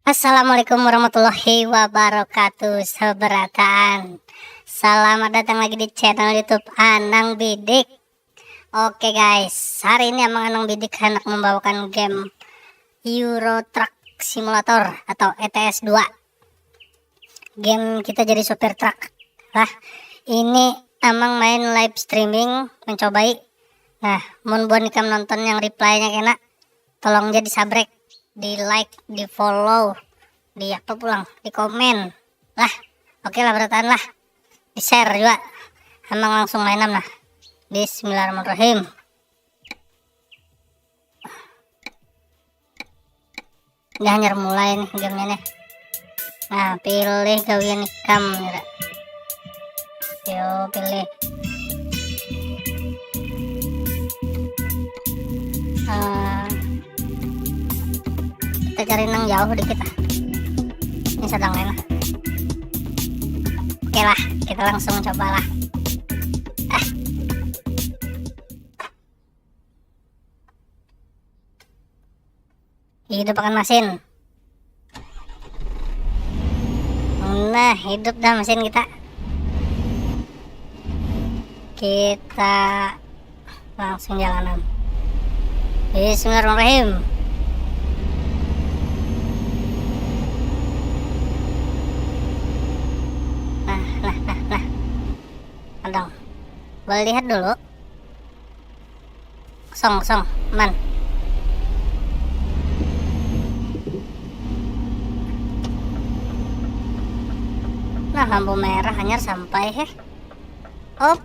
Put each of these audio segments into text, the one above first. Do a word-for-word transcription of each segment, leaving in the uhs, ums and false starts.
Assalamualaikum warahmatullahi wabarakatuh, seberataan. Selamat datang lagi di channel YouTube Anang Bidik. Oke guys, hari ini Amang Anang Bidik hendak membawakan game Euro Truck Simulator atau E T S dua. Game kita jadi sopir truk. Lah, ini Amang main live streaming, mencobai. Nah, mun buhan ikam nonton yang reply-nya kena, tolong ja disabrek, di like, di follow, di apa pulang, di komen. Lah, oke lah, berataan lah. Di share juga. Amang langsung mainam nah. Bismillahirrahmanirrahim. Ini hanyar mulai nih gamenya nih. Nah, pilih gawian ikam, ya. Yo, pilih. Eh, kita cari nang jauh dikit lah. Ini sedang lah. Oke lah, kita langsung coba lah. Ah. Hidup akan mesin. Nah, hidup dah mesin kita. Kita langsung jalanan. Bismillahirrahmanirrahim. Nah, nah, nah, nah. Adang. Boleh lihat dulu. Kosong, kosong, aman. Nah, lampu merah hanyar sampai, heh. Op.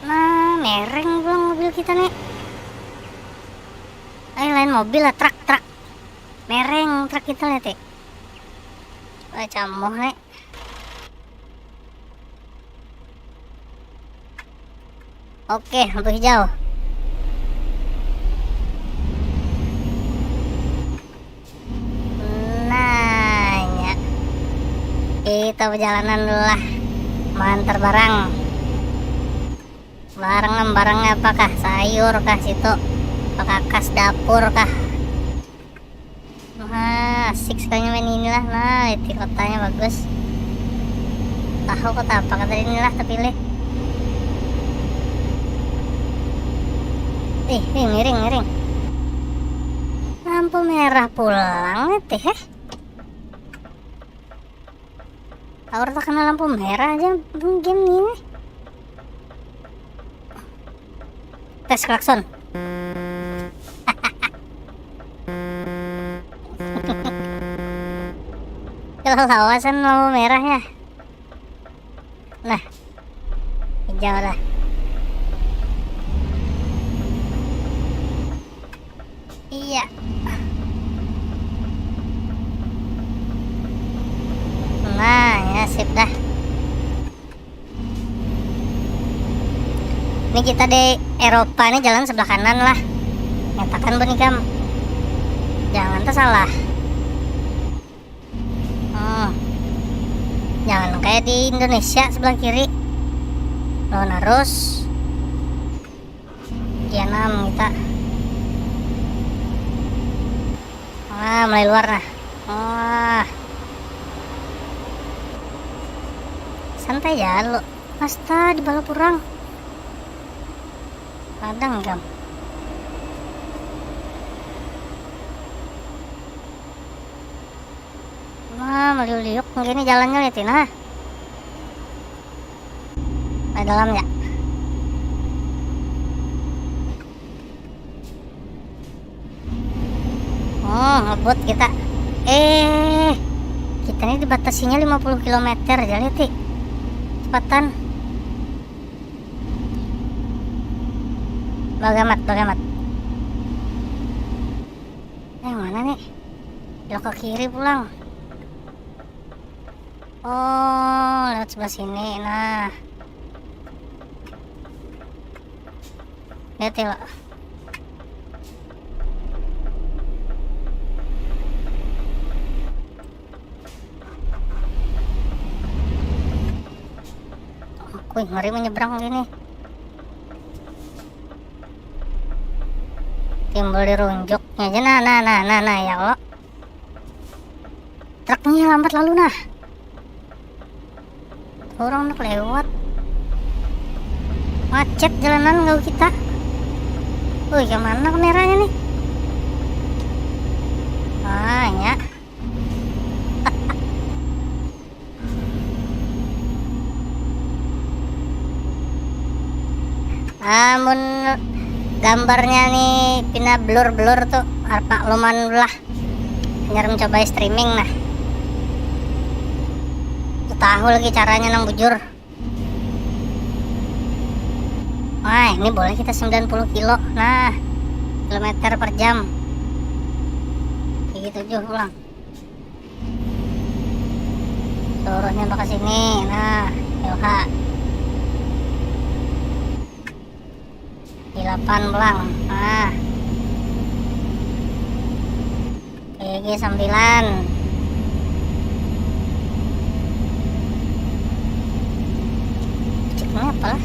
Nah, mereng pulang mobil kita nih. Ayo, lain mobil lah, truk, truk. Mereng truk kita, lihat ya. Wah, camoh nih. Oke, lampu hijau. Nah, ya. Kita perjalanan dulu lah. Mantar barang. Barang, barangnya apakah? Sayur kah situ? Apakah kas dapur kah? Wah, asik sekalinya main inilah. Nah, itu kotanya bagus. Tahu kota apa kata inilah terpilih. Ih, ih, miring, miring. Lampu merah pulang nih, teh. Taur tak kena lampu merah aja game ini. Tes klakson. Kalau lawasan lampu merahnya. Nah, hijau dah. Iya. Nah, ya sip dah. Ini kita di Eropa nih, jalan sebelah kanan lah. Nyatakan pun ikam. Jangan tuh salah. Hmm. Jangan kayak di Indonesia sebelah kiri. Lawan arus. Iya, enam kita. Nah, mulai luar nah. Wah. Santai ya lo. Asta di bala purang. Kadang ikam. Nah, meliuk-liuk gini jalannya, lihat nah. Nah, dalam ya. Oh, ngebut kita. Eh, kita ini dibatasinya lima puluh kilometer aja, lihat, Ti. Cepatan. Bagamat, bagamat. Yang mana nih? Belok ke kiri pulang. Oh, lewat sebelah sini. Nah. Lihat ya, Pak. Wih, ngeri menyeberang gini. Timbul dirunjuknya aja, nah, nah, nah, nah, nah, ya Allah. Truknya lambat lalu, nah. Orang nak lewat. Macet jalanan kalau kita. Wih, yang mana kameranya nih? Ah, ya. Amun gambarnya nih pina blur-blur tuh, harap makluman lah. Hanyar mencobai streaming nah. Tuh tahu lagi caranya nang bujur. Wah, ini boleh kita sembilan puluh kilo. Nah, kilometer per jam. Gigi tujuh pulang. Lurusnya bakal sini. Nah, yoha. Delapan pulang. Nah. Gigi sembilan. Cek ini apa lah?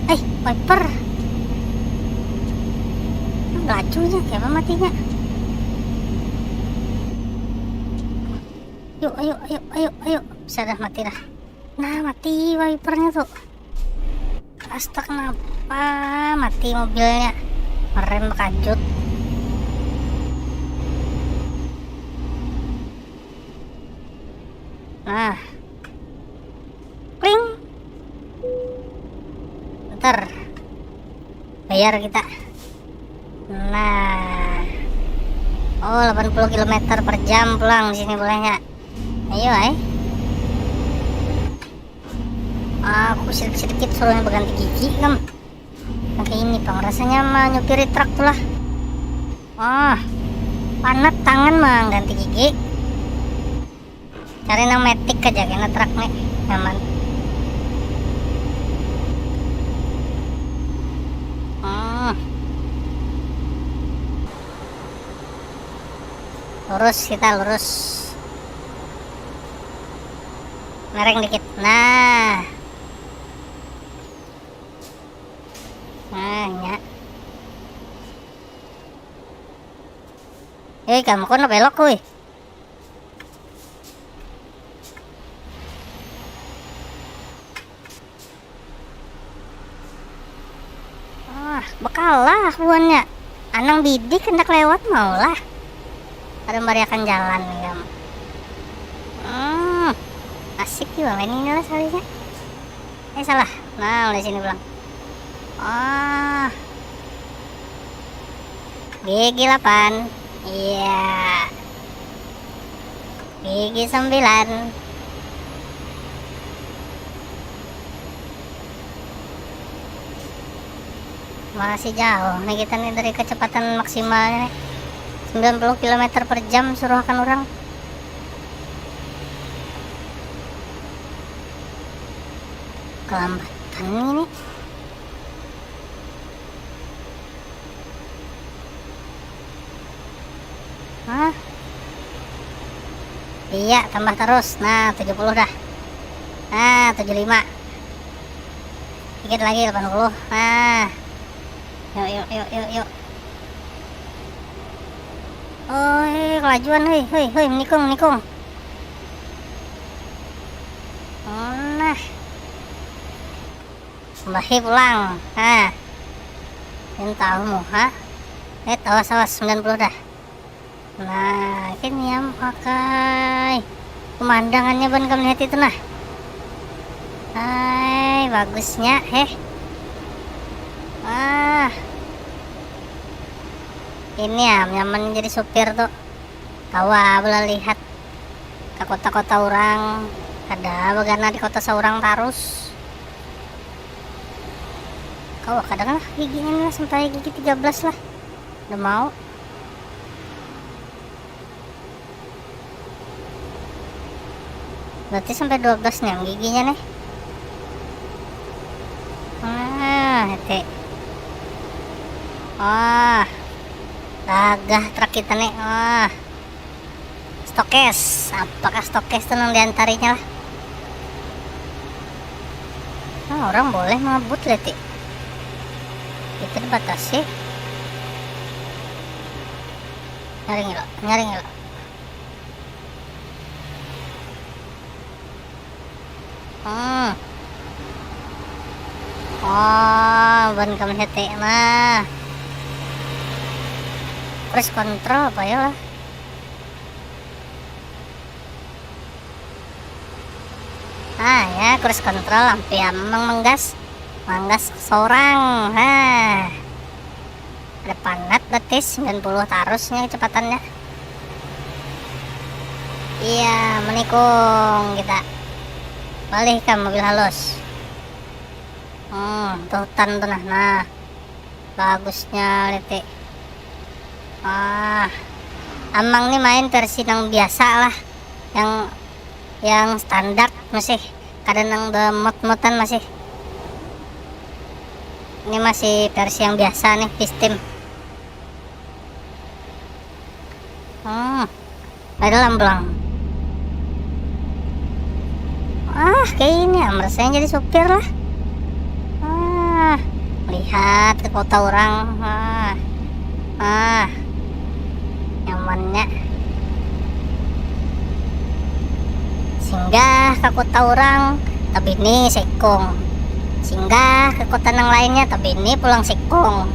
Eh, wiper. Lajunya kayak apa matinya? Yuk, ayo, ayo, ayo, ayo. Bisa dah mati dah. Nah, mati wipernya tuh. Astaga, kenapa mati mobilnya? Merem bekajut. Nah. Kling. Ntar. Bayar kita. Nah. Oh, delapan puluh kilometer per jam pulang di sini bolehnya. Ayo, ay. Aku sedikit-sedikit suruhnya berganti gigi, kam. Pakai ini, pang. Rasanya menyupiri truk tuh lah. Wah, panat tangan mengganti gigi. Cari nang metik aja kena truk nih, nyaman. Hmm. Lurus kita, lurus. Mereng dikit. Nah. Nah, nya. Eh, kamu kono belok, kuy. Ah, bekalah buannya. Anang bidik hendak lewat, maulah. Ada membariakan jalan nih, kamu. Hmm, asik juga main ini lah sekalinya. Eh, salah. Nah, oleh sini pulang. Oh. Gigi delapan. Iya. Gigi sembilan. Masih jauh nih kita nih dari kecepatan maksimalnya nih. Sembilan puluh kilometer per jam suruh akan orang. Kelambatan ini. Hah? Iya, tambah terus. Nah, tujuh puluh dah. Nah, tujuh lima. Dikit lagi, delapan puluh. Nah. Yuk, yuk, yuk, yuk, yuk. Oi, kelajuan, hei, hei, hei, menikung, menikung. Nah. Kembali pulang. Nah. Ini tahu mu, ha? Eh, awas, awas, sembilan puluh dah. Nah, kini am pakai pemandangannya ban kami lihat itu nah. Hai, bagusnya, heh. Wah. Ini ya nyaman jadi supir tuh. Kawa bela lihat ke kota-kota orang. Ada bagana di kota seorang tarus. Kawa kadang lah giginya nih lah, sampai gigi tiga belas lah. Udah mau. Berarti sampai dua belas nih giginya nih. Wah, hete. Wah. Gagah truk kita nih. Wah. Stokes. Apakah stokes tuh nang diantarinya lah? Nah, orang boleh ngebut, leti. Itu dibatasi. Nyaring lo, nyaring lo. Hmm. Oh, ban kam hete nah. Cruise control apa ya lah? Ah ya, cruise control ampiang manggas, manggas seorang. Hah. Ada panat betis sembilan puluh tarusnya kecepatannya. Iya, menikung kita. Balik ke mobil halus. Hmm, tuh hutan tuh nah. Nah, bagusnya lete. Ah, amang nih main versi yang biasa lah, yang yang standar masih, kada nang bemot-motan masih. Ini masih versi yang biasa nih, sistem. Hmm, ada lambelang. Ah, kayak ini ya, merasanya jadi supir lah. Ah, lihat ke kota orang. Ah, ah, nyamannya. Singgah ke kota orang, tabini sekung. Singgah ke kota nang lainnya, tabini pulang sekung.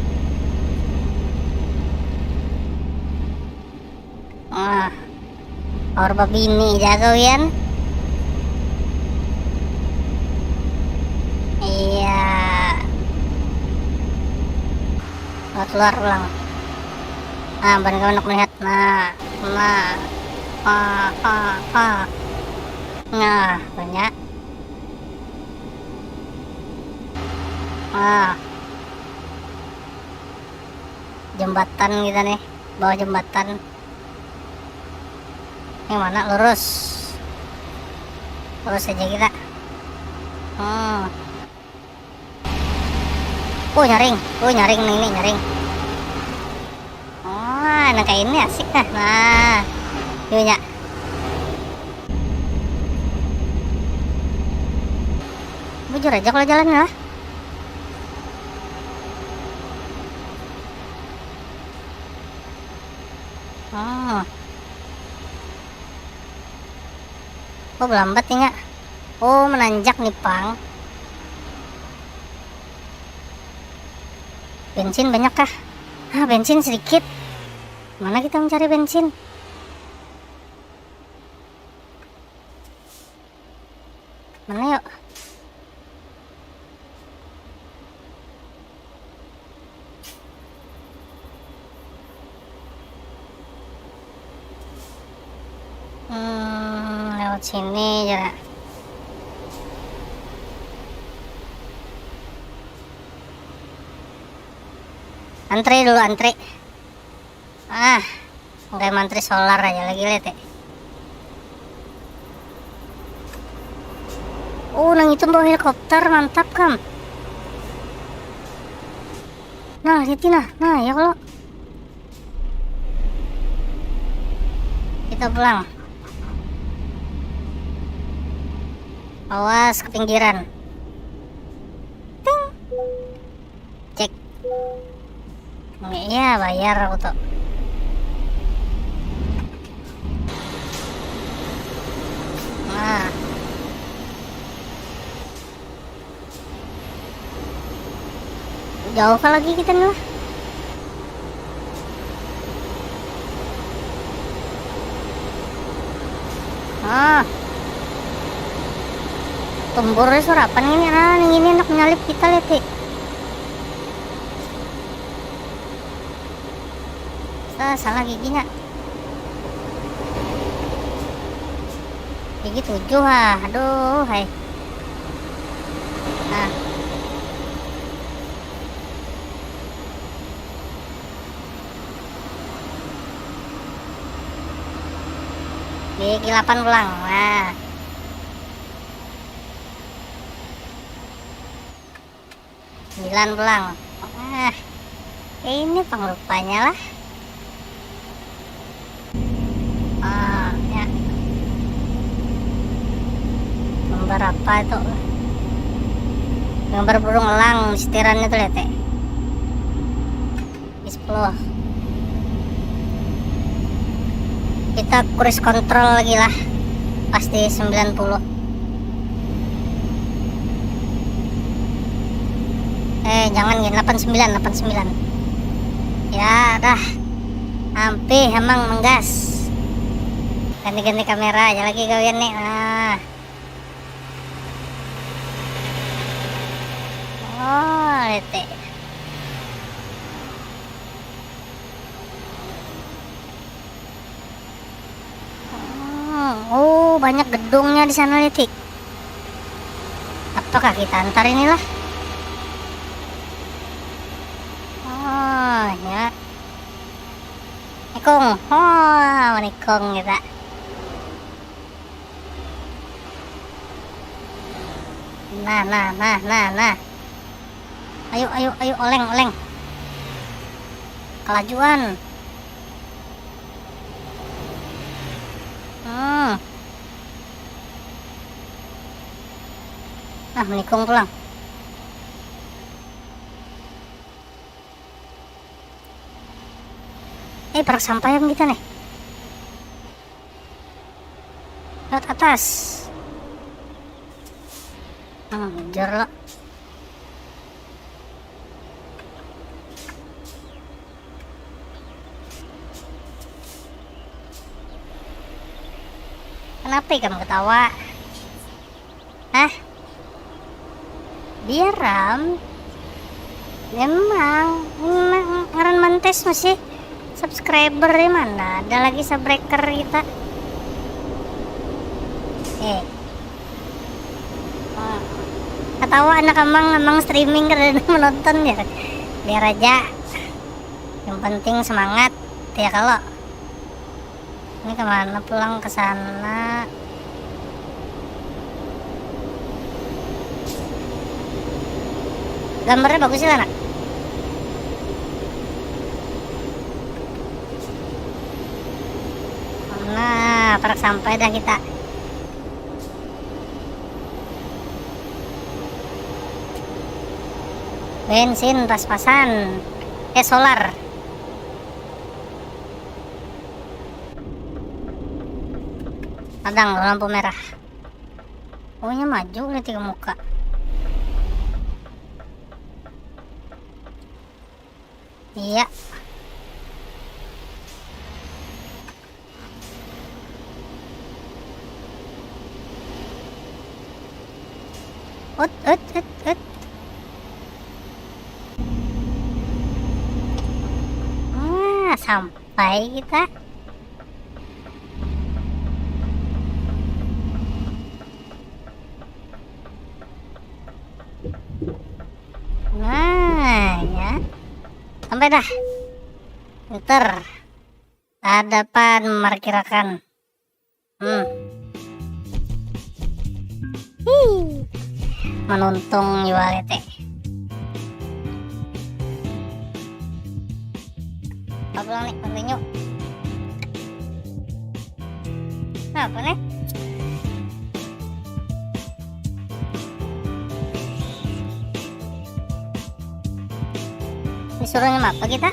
Ah, orang babini jaga wian. Iya. Keluar pulang. Ah, ban kawan melihat. Nah, nah, ha, ha, ha. Nah, banyak. Ah, jembatan kita nih, bawah jembatan. Yang mana lurus? Lurus aja kita. Hmm. Oh, nyaring, oh, nyaring nih, ini nyaring. Oh, nang kayak ini asik nah. Nah, yuk ya. Bujur aja kalau jalan lah. Oh. Oh, belambat ya, Nyak. Oh, menanjak nih, pang. Bensin banyak kah? Ah, bensin sedikit. Mana kita mencari bensin? Mana yuk? Hmm, lewat sini aja. Antri dulu, antri. Ah, nggak mantri solar aja lagi, lihat ya. Oh, nang itu bawa helikopter, mantap kam. Nah, lihat nah, nah ya kalau kita pulang. Awas ke pinggiran. Ting. Cek. Iya, bayar aku tuh. Nah. Jauh kah lagi kita nih lah? Ah. Tumbur sarapan ini, nah, ini anak menyalip kita, lihat, Ti. Sa-, salah giginya. Gigi tujuh, ah. Aduh, hai. Nah. Gigi delapan pulang. Nah. Sembilan pulang. Ah, ini pang rupanya lah. Ah, ya. Gambar apa itu? Gambar burung elang, setiran itu, lihat, Ti. Loh. Kita cruise control lagi lah. Pasti sembilan puluh. Eh, jangan gini, delapan sembilan, delapan sembilan. Ya dah. Ampih emang menggas. Ganti-ganti kamera aja lagi gawian nih. Nah. Oh, lihat. Hmm, oh, banyak gedungnya di sana, Litik. Apakah kita antar inilah? Oh, ya. Nikung. Oh, menikung kita. Nah, nah, nah, nah, nah. Ayo, ayo, ayo, oleng, oleng. Kelajuan. Hmm. Nah, menikung pulang. Eh, parak sampah yang kita nih. Lewat atas. Hmm, jor lo. Kenapa ikam ketawa? Hah? Biaram. Memang, memang ngaran mantes masih subscriber di mana? Ada lagi subscriber kita. Eh. Wah. Ketawa anak amang, amang streaming kada ada menonton ya. Biar aja. Yang penting semangat, ya kalau. Ini kemana pulang ke sana? Gambarnya bagus sih, anak. Nah, parak sampai dah kita. Bensin pas-pasan. Eh, solar. Padang lampu merah. Pokoknya maju, lihat ke muka. Iya. Ut, ut, ut, ut. Ah, sampai kita. Nah, ya. Sampai dah. Ntar. Ada pan memarkirakan. Hmm. Hii. Menuntung jua lete. Apa pulang nih, continue. Nah, apa nih? Disuruhnya apa kita?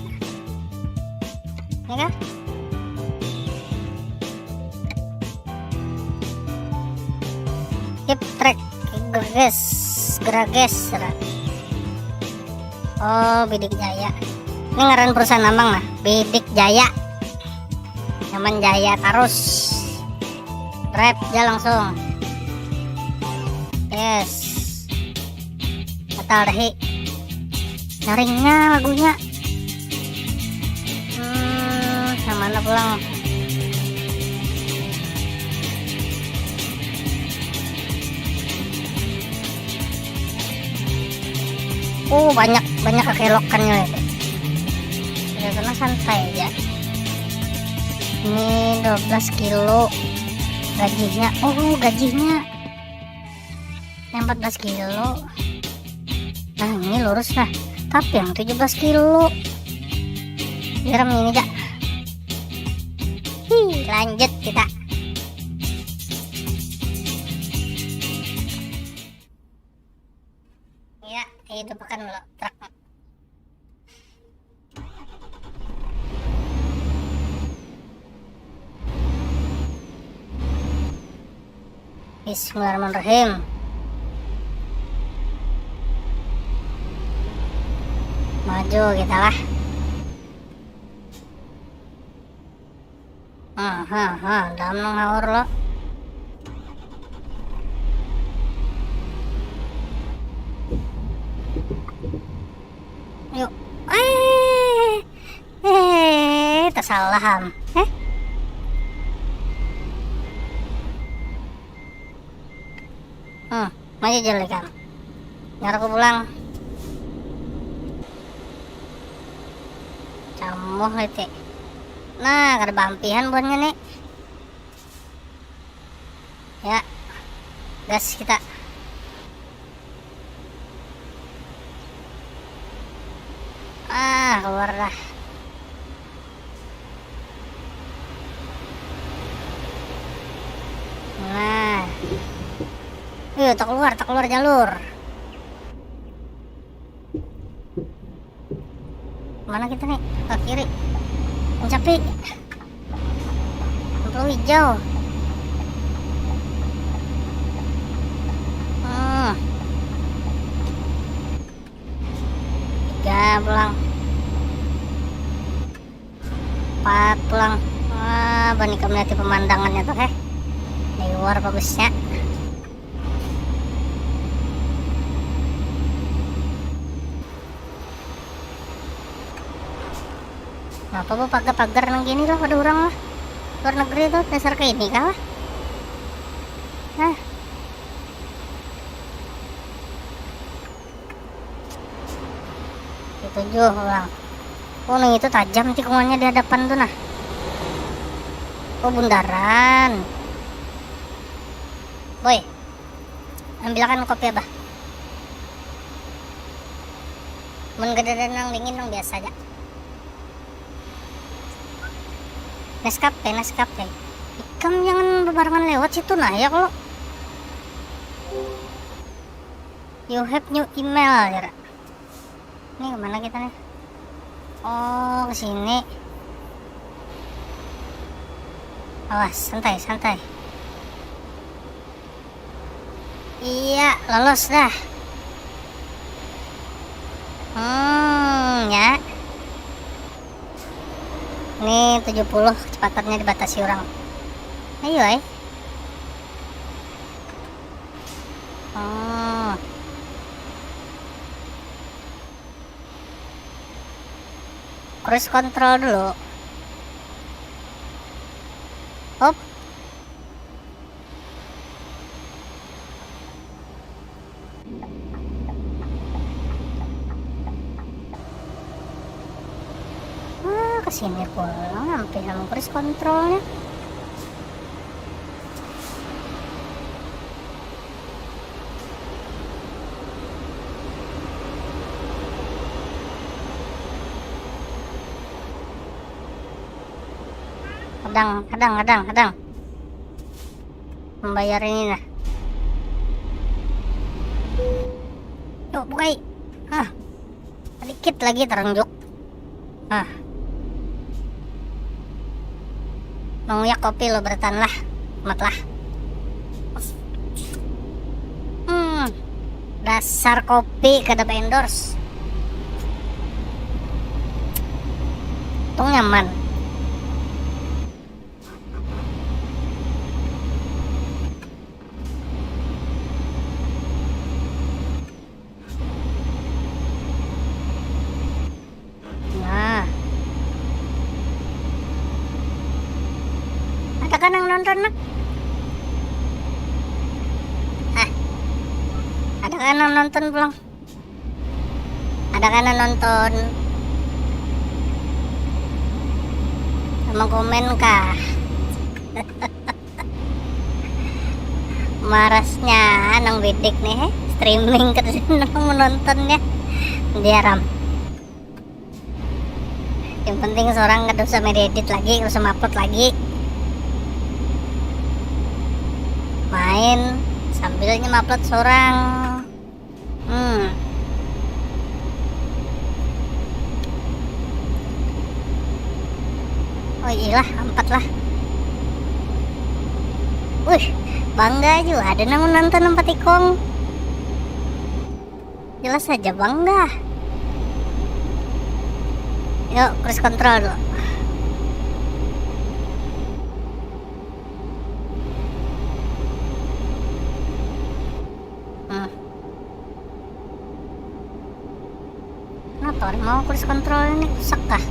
Ini kah? Keep track. Grages, Grages, ra. Oh, Bidik Jaya. Ini ngaran perusahaan amang nah, Bidik Jaya. Nyaman jaya tarus. Drive ja langsung. Yes. Batal dahi. Nyaringnya lagunya. Hmm, yang mana pulang? Oh, banyak, banyak kekelokannya itu. Sudah sana santai aja. Ini dua belas kilo gajinya. Oh, gajinya. Yang empat belas kilo. Nah, ini lurus nah. Tapi yang tujuh belas kilo. Garam ini, Jak. Hi, lanjut kita. Ya, hidup akan lo truk. Bismillahirrahmanirrahim. Maju kita lah. Ha ha ha, dalam nang haur lo. Yuk. Eh, eh, tasalah am. Eh. Hmm, maju jal ikam. Nyar aku pulang. Camuh liti. Nah, kada baampihan buhannya nih. Ya, gas kita. Ah, keluar dah. Nah. Iya, tak keluar, tak keluar jalur. Mana kita nih? Ke kiri. Mencapi. Lampu hijau. Hmm. Tiga pulang. Empat pulang. Wah, bani kami lihat pemandangannya tuh, heh. Di luar bagusnya. Kenapa bu pagar-pagar nang gini tuh, ada orang lah. Luar negeri tuh, dasar kayak ini kah lah. Nah. Dituju pulang. Oh, nang itu tajam tikungannya di hadapan tuh, nah. Oh, bundaran. Boy, ambilakan kopi abah. Mun kada ada nang dingin, nang biasa aja. Nescafe, Nescafe. Ikam jangan bebarengan lewat situ, nah, ya kalau. You have new email, jar. Ini kemana kita nih? Oh, ke sini. Awas, santai, santai. Iya, lolos dah. Hmm, ya. Ini tujuh puluh kecepatannya dibatasi orang. Ayo, eh. Oh. Cruise control dulu. Hop. Wah, kesini pulang, hampir sama cruise controlnya. Kadang, kadang, kadang, kadang. Membayar ini nah. Yuk, bukai. Ah, sedikit lagi terunjuk. Ah. Menguyak kopi lo, bertahan lah. Amat lah. Hmm. Dasar kopi kada endorse. Untung nyaman. Nah. Ada kan yang nonton, nak? Ah. Ada kan yang nonton pulang? Ada kan yang nonton? Sama komen kah? Marasnya nang bidik nih, eh. Streaming ke nang menontonnya. Diaram. Yang penting seorang kada usah medit lagi, kada usah mapot lagi. Main sambilnya mapot seorang. Hmm. Oh iyalah, empat lah. Wih, Bangga jua ada nang menonton empat ikong. Jelas saja bangga. Yuk, cruise control dulu. Hmm. Kenapa ada mau cruise control ini rusak kah?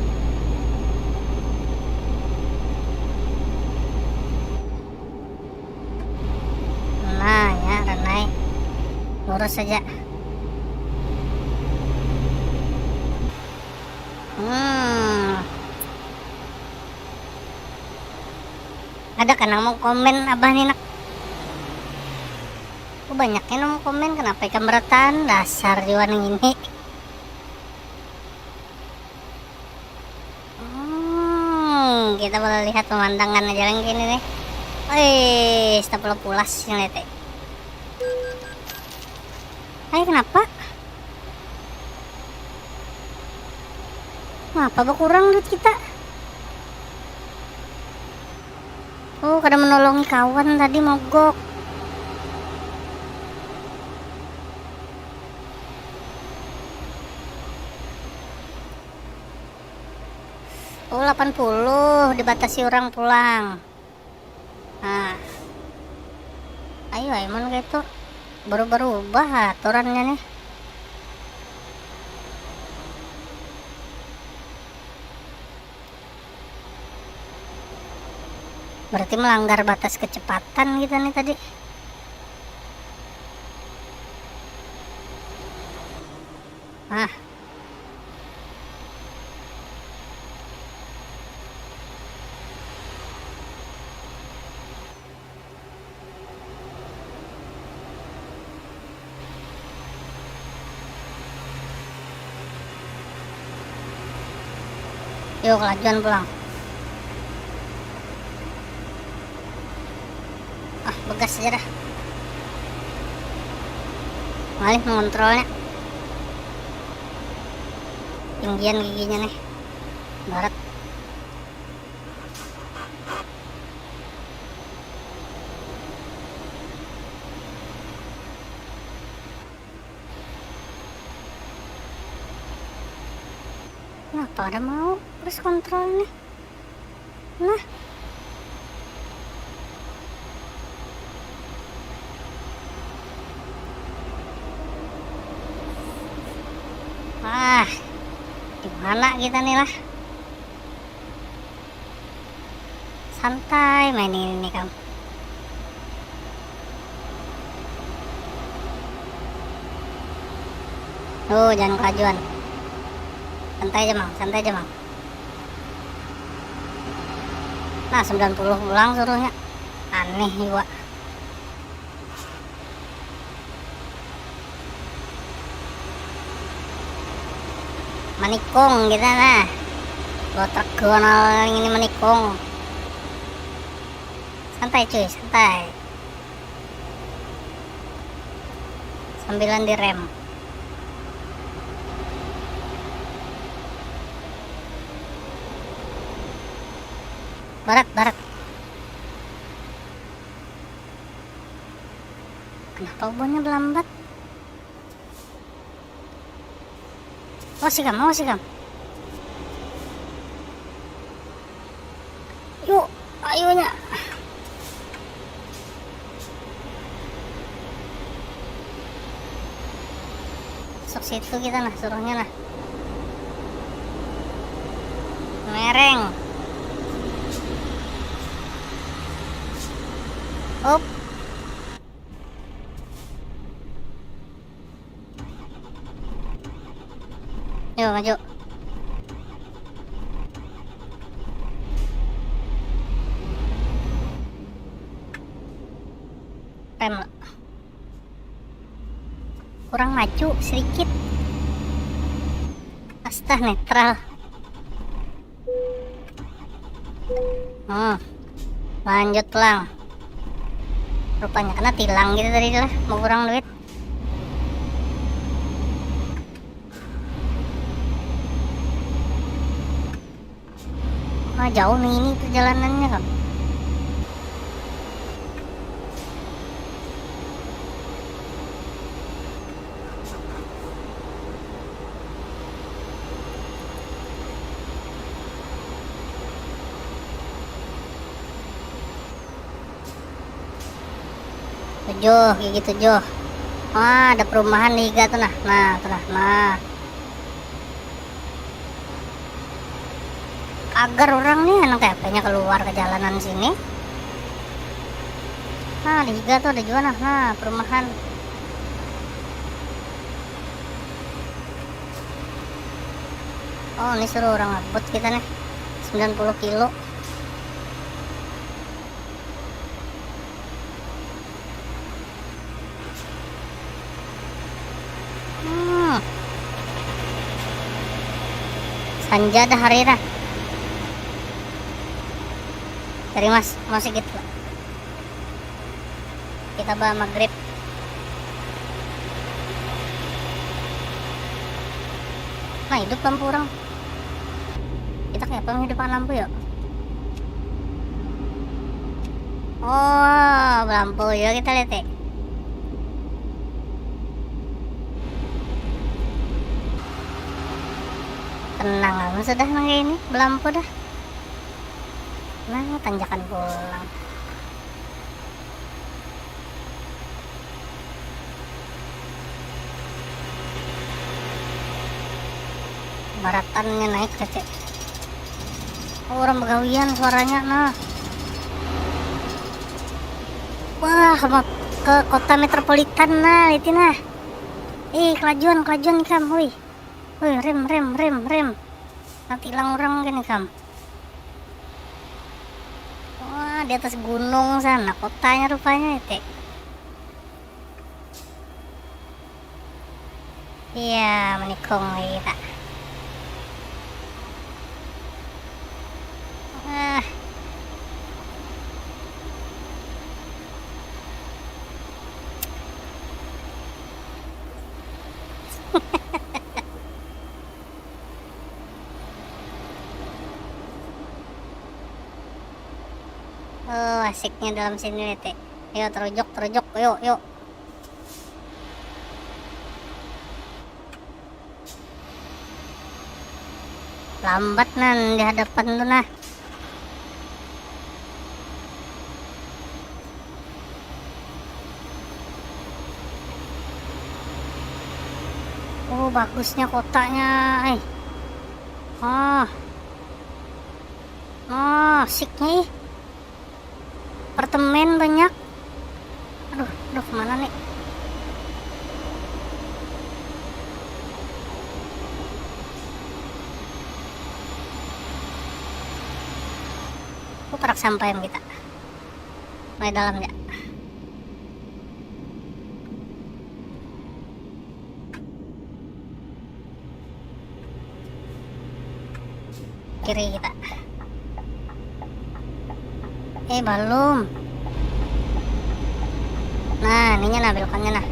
Nah, ya, renai. Lurus saja. Hmm. Ada kan nang mau komen abah ni nak? Oh, banyaknya nang komen, kenapa ikam berataan? Dasar jua nang ini. Hmm, kita boleh lihat pemandangan aja lagi ini nih. Wih, stop pulas ini teh. Hai, kenapa? Kenapa berkurang duit kita? Oh, kada menolongi kawan tadi mogok. Oh, delapan puluh dibatasi orang pulang. Nah. Ayo, ayo, mun kaitu. Baru berubah aturannya nih. Berarti melanggar batas kecepatan kita nih tadi. Ah. Yuk, kelajuan pulang. Ah, begas aja dah. Ngalih mengontrolnya. Tinggian giginya nih. Barat. Kenapa ada mau cruise control nih? Nah. Wah, di mana kita nih lah? Santai main ini nih, kam. Tuh, jangan kelajuan. Santai aja, Mang. Santai aja, Mang. Nah, sembilan puluh pulang suruhnya. Aneh juga. Manikung kita nah. Bawa truk Gonal ini manikung. Santai cuy, santai. Sambilan direm. Barat, barat. Kenapa buahnya belambat? Awas ikam, awas ikam. Yuk, ayo nya. Masuk situ kita nah, suruhnya nah. Mereng. Up. Yuk, maju. Rem lah. Kurang maju sedikit. Astah, netral. Hmm. Lanjut pulang. Rupanya kena tilang gitu tadi lah, mau kurang duit. Wah, jauh nih ini perjalanannya, Kak. Tujuh, gigi tujuh. Wah, ada perumahan di higa tuh nah. Nah, tuh nah. Nah. Agar orang nih anak kayaknya keluar ke jalanan sini. Nah, di higa tuh ada juga nah. Nah, perumahan. Oh, ini suruh orang ngebut kita nih. Sembilan puluh kilo. Hmm. Sanja dah hari dah. Dari mas, mau sedikit lah. Kita bawa maghrib. Nah, hidup lampu orang. Kita kayak apa hidup lampu ya? Oh, lampu ya kita lihat. Tenang aja sudah nang ini, belampu dah. Nah, tanjakan pulang. Baratannya naik, Cece. Oh, orang begawian suaranya, nah. Wah, ke kota metropolitan, nah, itu nah. Eh, kelajuan, kelajuan ikam, woi. Woi, rem, rem, rem, rem. Nanti hilang orang gini, kam. Wah, di atas gunung sana kotanya rupanya itu. Iya, menikung kita. Ah. Oh, asiknya dalam sini, Teh. Ayo, terujok, terujok, yuk, yuk. Lambat nan di hadapan tuh nah. Oh, bagusnya kotanya, eh. Oh. Oh, siknya ih. Apartemen banyak. Aduh, aduh, kemana nih? Aku parak sampai yang kita. Mulai dalam ya. Kiri kita. Eh, belum. Nah, ininya nah, belokannya nah.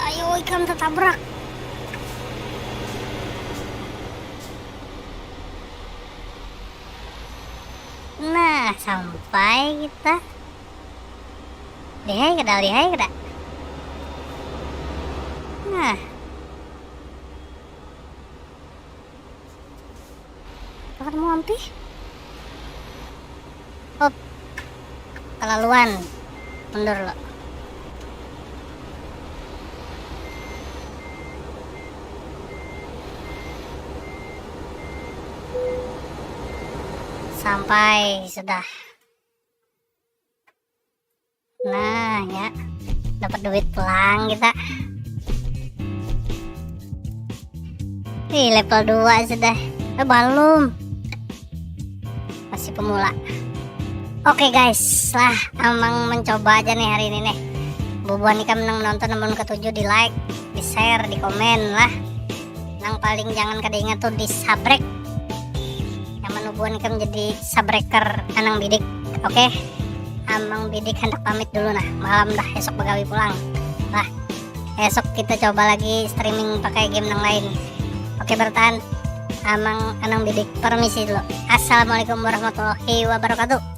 Ayo, ikam tertabrak. Nah, sampai kita. Lihai kada, lihai kada. Nah. Akan mau ampih. Hop. Kelaluan. Mundur lo. Sampai sudah. Nah, ya. Dapat duit pulang kita. Ih, level dua sudah. Eh, belum. Masih pemula. Oke, guys, lah, Amang mencoba aja nih hari ini nih. Bubuhan ikam nang nonton, namun ketuju, di like, di share, di komen lah. Nang paling jangan kada ingat tuh di sabrek. Yang menubuhan ikam jadi sabreker Anang Bidik. Oke. Amang Bidik hendak pamit dulu nah. Malam dah, esok begawi pulang. Lah. Esok kita coba lagi streaming pakai game nang lain. Oke, bertahan. Amang Anang Bidik permisi dulu. Assalamualaikum warahmatullahi wabarakatuh.